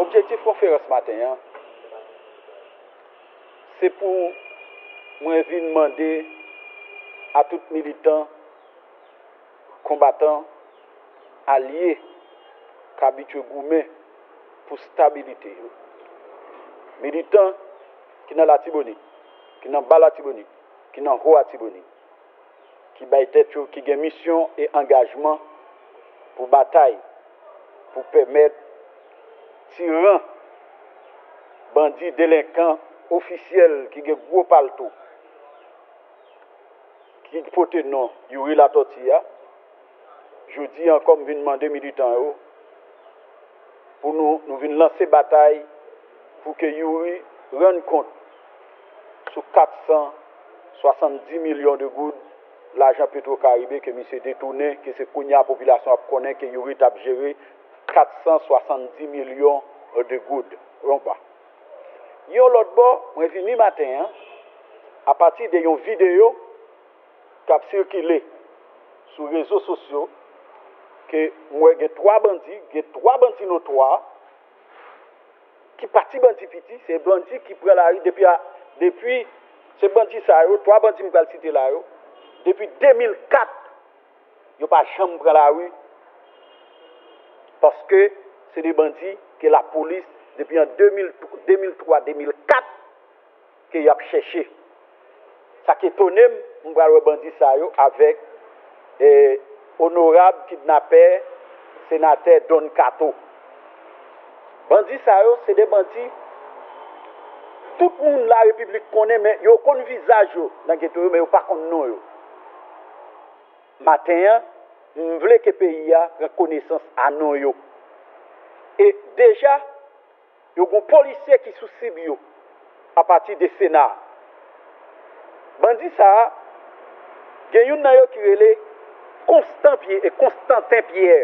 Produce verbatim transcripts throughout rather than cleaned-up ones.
Objektif konferans maten an, se pou mwen vin mande a tout militan, konbatan, alye k abitye goumen pou stabilite yo. Militan ki nan Latibonit, ki nan Ba Latibonit, ki nan Ho Latibonit, ki bay tèt yo, ki gen misyon e angajman pou batay, pou pèmèt tiran, bandi, delenkan, ofisyèl ki gen gwo palto, ki pote non Youri Latòti a, jodi a ankò m vin mande militan yo pou nou, nou vin lanse batay pou ke Youri rann kont sou kat san swasanndis milyon de goud lajan Petro Caribe ke misye detounen, ke se kounye a popilasyon ap konnen ke Youri t ap jere kat san swasanndis milyon de goud. Yon pa. Yon lòt bò, mwen vini maten an, apati de yon videyo k ap sikile sou rezo sosyo, ke m wè gen twa bandi, gen twa bandi notwa, ki pa ti bandi piti, se bandi ki pran lari depi a, depi, se bandi sa yo, twa bandi m pral site la yo, depi de mil kat, yo pa janm pran lari, paske se de bandi ke lapolis, depi an de mil, de mil twa, de mil kat, ke y ap chèche. Sa k etone m, m pral wè bandi sa yo avèk, eh, onorab kidnapè, senatè Don Kato. Bandi sa yo, se de bandi tout moun Larepiblik konnen, men yo konn vizaj yo nan geto yo, men yo pa konn non yo. Maten an, m vle ke peyi a pran konesans a non yo. E deja, yo gon polisye ki sou sib yo apati de Sena. Bandi sa a, gen youn nan yo ki rele Konstan Pye, e Konstanten Pyè.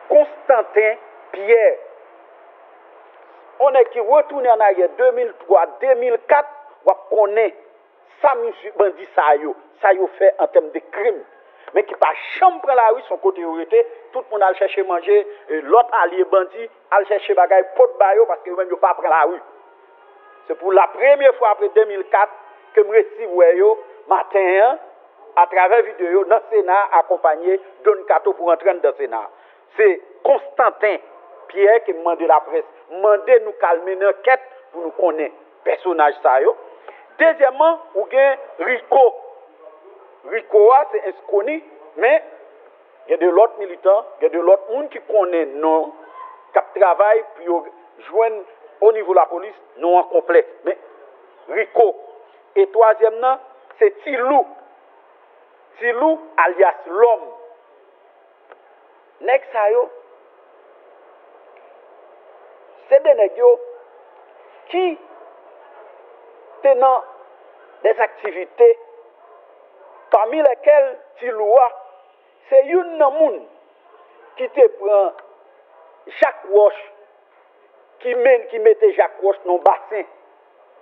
Konstanten Pyè. On nèg ki retounen an aryè de mil twa, de mil kat, w ap konnen sa misye, bandi sa yo, sa yo fè an tèm de krim. Men ki pa janm pran lari, se yon kote yo rete, tout moun al chèche manje, e lòt alye bandi al chèche bagay pot ba yo, paske yo menm yo pa pran lari. Se pou la premye fwa apre de mil kat ke m resi wè yo maten an, atravè videyo, nan Sena, akonpanye Don Kato pou rantre anndan Sena. Se Konstanten Pyè ke m mande laprès, m mande nou k al mennen ankèt pou nou konnen pèsonaj sa yo. Dezyèmman, ou gen Rico. Rico a, se enskoni, men gen de lòt militan, gen de lòt moun ki konnen non, k ap travay pou yo jwenn o nivo lapolis non an konplè. Men Rico. E twazyèm nan, se Ti Lou. Ti Lou, alyas Lòm. Nèg sa yo, se de nèg yo ki te nan dèzaktivite, pami lèkèl Ti Lou a, se youn nan moun ki te pran Jak Wòch, ki men, ki mete Jak Wòch nan basen,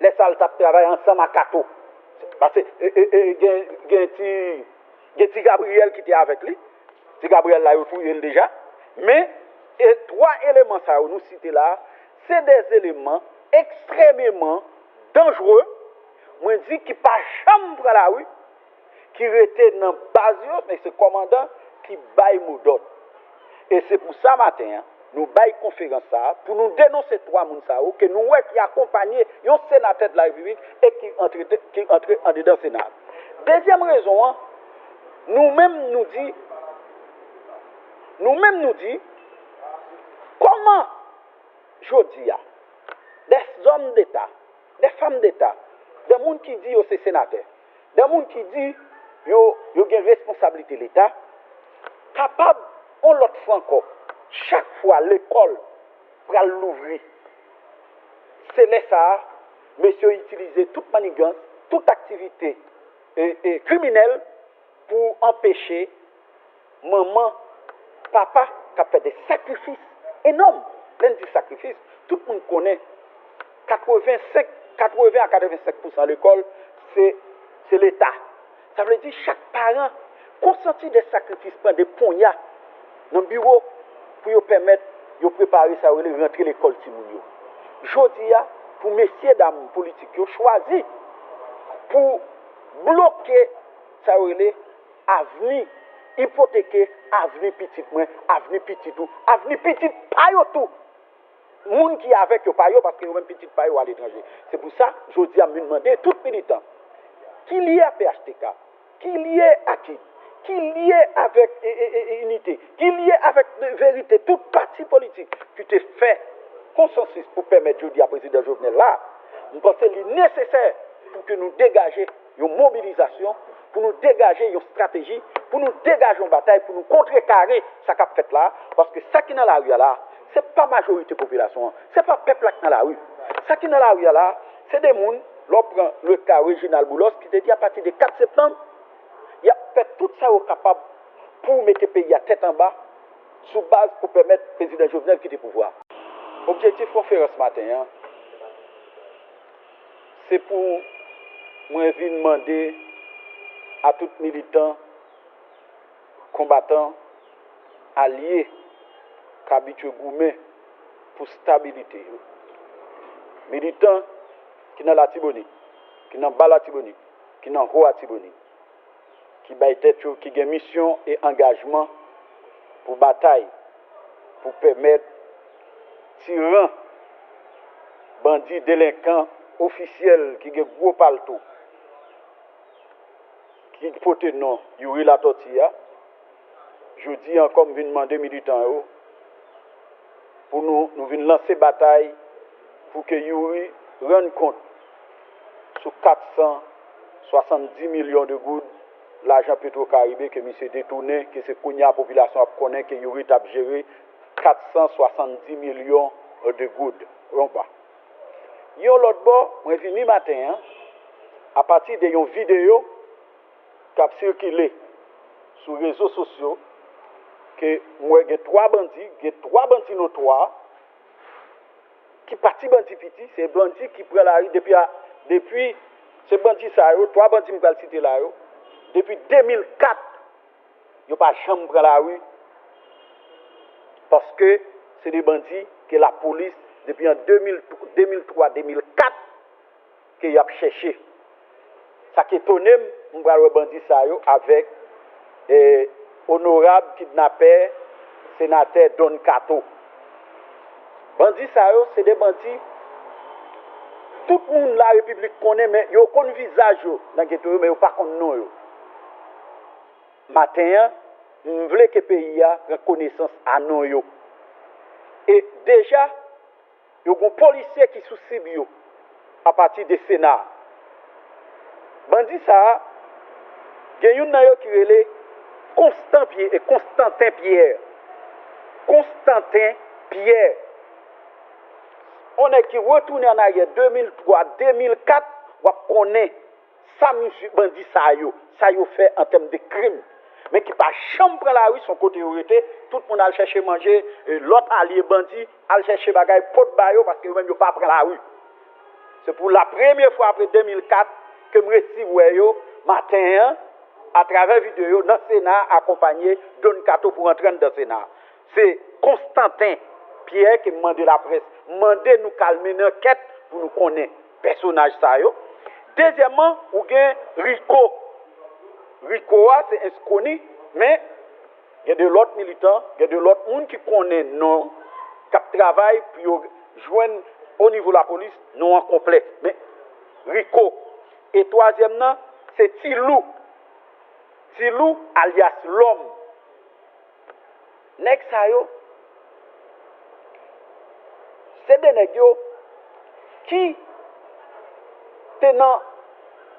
lè sa l t ap travay ansanm ak Kato. Paske, e, e, e, gen, gen ti, gen ti Gabriyèl ki te avèk li. Ti Gabriyèl la, yo touye l deja. Men, e twa eleman sa yo nou site la, se de eleman ekstrèmeman danjre. Mwen di ki pa janm pran lari, ki rete nan baz yo, men se kòmandan ki bay modòd. E se pou sa maten an, nou bay konferans sa a, pou nou denonse twa moun sa yo, ke nou wè ki akonpanye yon senatè de la Repiblik e ki antre, ki antre andedan Sena a. Dezyèm rezon an, nou menm nou di, nou menm nou di, kòman jodi a, des hommes d'État, des femmes d'État, de moun ki di yo se senatè, de moun ki di yo, yo gen responsablite Leta, kapab, yon lòt fwa ankò, chak fwa lekòl pral louvri, se lè sa a, mesye yo itilize tout mannigans, tout aktivite, e, e, kriminèl pou anpeche manman, papa k ap fè de sakrifis enòm. Lè n di sakrifis, tout moun konnen katrevensenk, katreven a katrevensenk pousan lekòl, se, se Leta. Sa vle di chak paran konsanti de sakrifis, pran de ponya nan biwo pou yo pèmèt Yo prepare sa yo rele rantre lekòl timoun yo. Jodi a, pou mesye dam politik yo chwazi pou bloke sa yo rele avni, ipoteke avni pitit mwen, avni pitit ou, avni pitit pa yo tou. Moun ki avèk yo pa yo, paske yo menm pitit pa yo aletranje. Se pou sa, jodi a, m vin mande tout militan ki lye a P H T K, ki lye a KID, ki lye avèk e, e, e, e, Inite, ki lye avèk Verite, tout pati politik ki te fè konsansis pou pèmèt jodi a prezidan Jovenel la, m panse li nesesè pou ke nou degaje yon mobilizasyon, pou nou degaje yon estrateji, pou nou degaje yon batay, pou nou kontrekare sa k ap fèt la, paske sa ki nan lari a la, se pa majorite popilasyon an, se pa pèp la ki nan lari. Sa ki nan lari a la, se de moun, lè w pran le ka Reginald Boulos ki te di apati de kat septanm, y ap fè tout sa yo kapab pou mete peyi a tèt anba sou baz pou pèmèt prezidan Jovenel kite pouvwa. Objektif konferans maten an, se pou mwen vin mande a tout militan, konbatan, alye k abitye goumen pou stabilite yo. Militan ki nan Latibonit, ki nan Ba Latibonit, ki nan Ho Latibonit, ki bay tèt yo, ki gen misyon e angajman pou batay, pou pèmèt tiran, bandi, delenkan, ofisyèl ki gen gwo palto, ki pote non Youri Latòti a, jodi a ankò m vin mande militan yo pou nou, nou vin lanse batay pou ke Youri rann kont sou kat san swasanndis milyon de goud lajan Petro Caribe ke misye detounen, ke se kounye a popilasyon ap konnen ke Youri t ap jere kat san swasanndis milyon de goud. Yon pa. Yon lòt bò, mwen vini maten an, apati de yon videyo k ap sikile sou rezo sosyo, ke m wè gen twa bandi, gen twa bandi notwa, ki pa ti bandi piti, se bandi ki pran lari depi a, depi, se bandi sa yo, twa bandi m pral site la yo, depi de mil kat, yo pa janm pran lari, paske se de bandi ke lapolis, depi an de mil, de mil twa, de mil kat, ke y ap chèche. Sa k etone m, m pral wè bandi sa yo avèk, eh, onorab kidnapè, senatè Don Kato. Bandi sa yo, se de bandi tout moun larepiblik konnen, men yo konn vizaj yo nan geto yo, men yo pa konn non yo. Maten an, m vle ke peyi a pran konesans a non yo. E deja, yo gon polisye ki sou sib yo apati de Sena. Bandi sa a, gen youn nan yo ki rele Konstan Pye, e Konstanten Pyè. Konstanten Pyè. On nèg ki retounen an aryè de mil twa, de mil kat, w ap konnen sa misye, bandi sa yo, sa yo fè an tèm de krim. Men ki pa janm pran lari, se yon kote yo rete, tout moun al chèche manje, e lòt alye bandi al chèche bagay pot ba yo, paske yo menm yo pa pran lari. Se pou la premye fwa apre de mil kat ke m resi wè yo maten an, atravè videyo, nan Sena, akonpanye Don Kato pou rantre anndan Sena. Se Konstanten Pyè ke m mande laprès, m mande nou k al mennen ankèt pou nou konnen pèsonaj sa yo. Dezyèmman, ou gen Rico. Rico a, se enskoni, men gen de lòt militan, gen de lòt moun ki konnen non, k ap travay pou yo jwenn o nivo lapolis non an konplè. Men Rico. E twazyèm nan, se Ti Lou. Ti Lou, alyas Lòm. Nèg sa yo, se de nèg yo ki te nan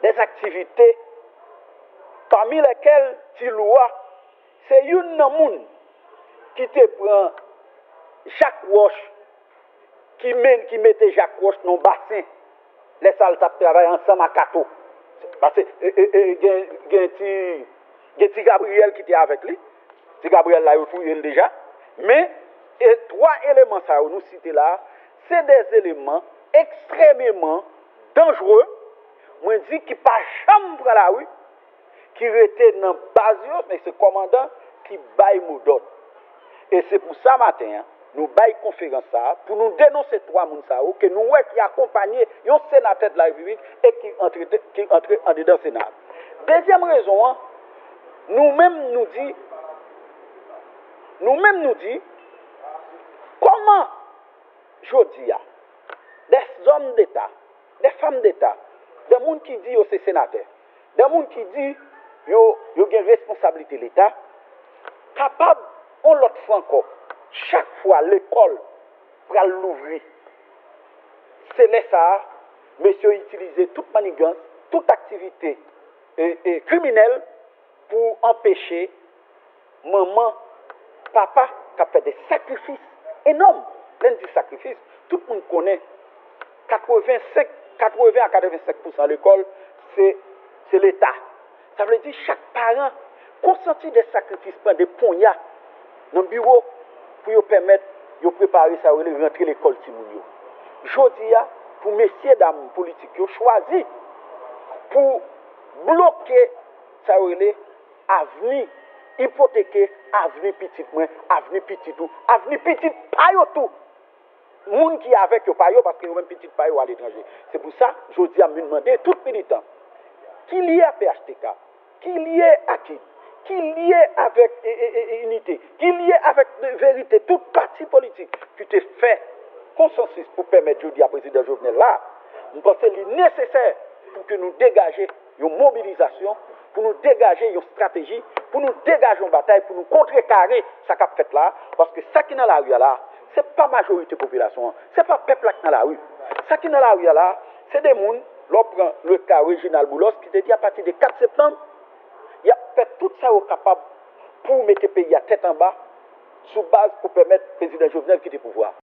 dèzaktivite, pami lèkèl Ti Lou a, se youn nan moun ki te pran Jak Wòch, ki men, ki mete Jak Wòch nan yon basen, lè sa a l t ap travay ansanm a Kato. Paske, e, e, e, gen, gen ti, gen Ti Gabriyèl ki te avèk li. Ti Gabriyèl la, yo touye l deja. Men, e twa eleman sa yo nou site la a, se de eleman ekstrèmeman danjre, mwen di ki pa janm pran lari, ki rete nan baz yo, men se kòmandan ki bay modòd. E se pou sa maten an, Nou bay konferans sa a pou nou denonse twa moun sa yo ke nou wè ki akonpanye yon senatè de la Repiblik e ki antre, ki antre andedan Sena a. Dezyèm rezon an, nou menm nou di, nou menm nou di, kòman jodi a, des hommes d'État, des femmes d'État, de moun ki di yo se senatè, de moun ki di yo, yo gen responsablite Leta, kapab, yon lòt fwa ankò, chak fwa lekòl pral louvri, se lè sa a, mesye yo itilize tout manigans, tout aktivite e, e kriminèl pou anpeche manman, papa k ap fè de sakrifis enòm. Lè n di sakrifis, tout moun konnen katrevensenk, katreven a katrevensenk pousan lekòl, se, se Leta. Sa vle di chak paran konsanti de sakrifis, pran de ponya nan biwo pou yo pèmèt yo prepare sa yo rele rantre lekòl timoun yo. Jodi a, pou mesye dam politik yo chwazi pou bloke sa yo rele avni, ipoteke avni pitit mwen, avni pitit ou, avni pitit pa yo tou. Moun ki avèk yo pa yo, paske yo menm pitit pa yo aletranje. Se pou sa, jodi a, m vin mande tout militan ki lye a P H T K, ki lye a KID, ki lye avèk e, e, e, e, Inite, ki lye avèk Verite, tout pati politik ki te fè konsansis pou pèmèt jodi a prezidan Jovenel la, m panse li nesesè pou ke nou degaje yon mobilizasyon, pou nou degaje yon estrateji, pou nou degaje yon batay, pou nou kontrekare sa k ap fèt la, paske sa ki nan lari a la, se pa majorite popilasyon an, se pa pèp la ki nan lari. Sa ki nan lari a la, se de moun, lè w pran le ka Reginald Boulos, ki te di apati de kat septanm, y ap fè tout sa yo kapab pou mete peyi a tèt anba, sou baz pou pèmèt prezidan Jovenel kite pouvwa a.